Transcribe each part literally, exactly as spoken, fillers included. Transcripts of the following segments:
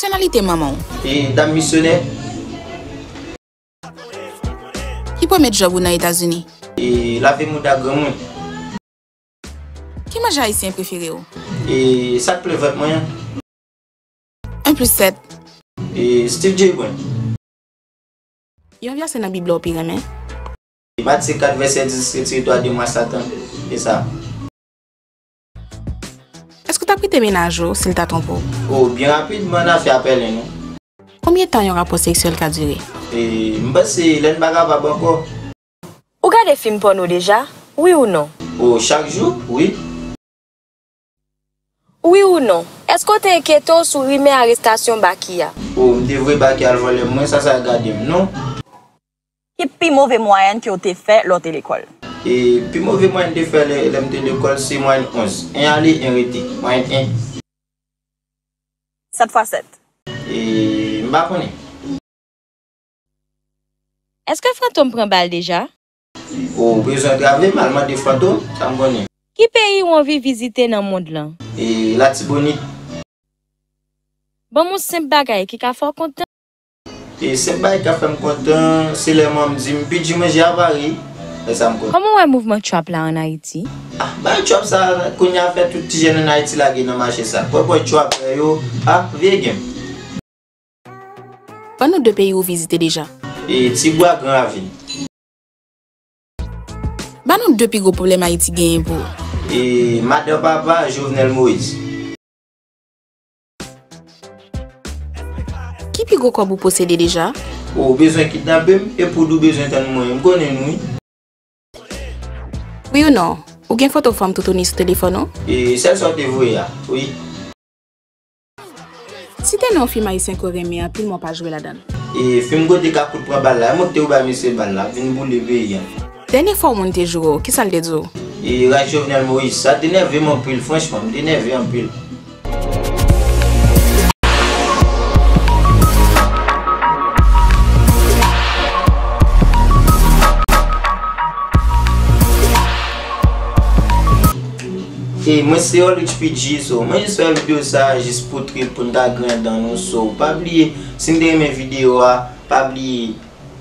Nasyonalite manman w? E dam misyonè. Ki premye djòb ou nan Etazini? E lave mouda granmoun. Ki manje ayisyen prefere w? E sa k plen vant mwen an. En plis sèt. E Steve J. Brun. Yon vèsè nan Bib la w pi renmen? Matye kat vèsè dis, retire twa de mwa Satan. E sa. Èske w t ap kite mennaj ou si l ta twonpe w? O, byen rapidman, n a fè apèl nou. Konbyen tan yon rapò seksyèl ka dire? E, m panse lè n pa kapab ankò. Ou gade fim pòno deja? Wi ou non? O, chak jou, wi. Wi ou non? Èske w te enkyete w sou rimè arestasyon Baky a? O, m te voye Baky al vòlè mwen, sa sa gade m, non? Ki pi move mwayèn ke w te fè lè w te lekòl? E pi move mwayèn m te fè lè, lè m te lekòl, se mwayèn onz. En ale, en rete. Mwayèn en. Sèt fwa sèt. E m pa konnen. Èske Fantom pran bal deja? O, ou bezwen antrave m, al mande Fantom, sa m konnen. Ki peyi w anvi vizite nan mond lan? E Latibonit. Ban m yon senp bagay ki ka fè w kontan. E senp bagay k ap fè m kontan, se lè manman m di m, "P J, manje a pare." E sa m kontan. Kòman w wè mouvman trap la ann Ayiti? Ah, bagay trap sa, kounye a fè tout ti jèn ann Ayiti lage nan mache sa. Bòy, bòy trap yo, ah, vye game. Ban nou de peyi ou vizite deja. E Tibwa, Gran Ravin. Ban nou de pi gwo pwoblèm Ayiti genyen pou ou. E madan papa, Jovenel Moïse. Ki pi gwo kòb ou posede deja? Ou bezwen kidnape m, e poud ou bezwen tann mwen, m konnen nou wi. Wi ou non? Ou gen foto fanm toutouni sou telefòn ou? E sèl sa w te voye a, wi. Site non yon fim ayisyen ke w renmen anpil men w pa jwe ladan l. E fim kote Kakout pran bal la, e mwen ki te pou bay mesye bal la, vin boule peyi a. Dènye fwa yon moun te joure w, kisa l te di w? E ray Jovenel Moïse, sa te nève m anpil, franchman, m te nève anpil. E mwen se Ulrich P G, so mwen jis fè videyo sa jis pou trip, pou n ta griyen dan nou. So pa bliye, si n te renmen videyo a, pa bliye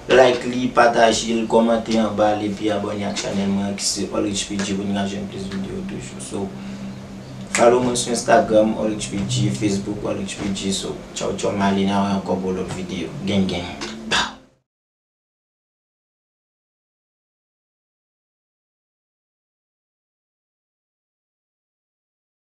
like li, pataje l, kòmante anba l epi abòne ak chanèl mwen an ki se Ulrich P G pou n ka jwenn plis videyo toujou. So follow mwen sou Instagram Ulrich P G, Facebook Ulrich P G. So tchaw tchaw, m ale, n a wè ankò pou lòt videyo. Gang gang.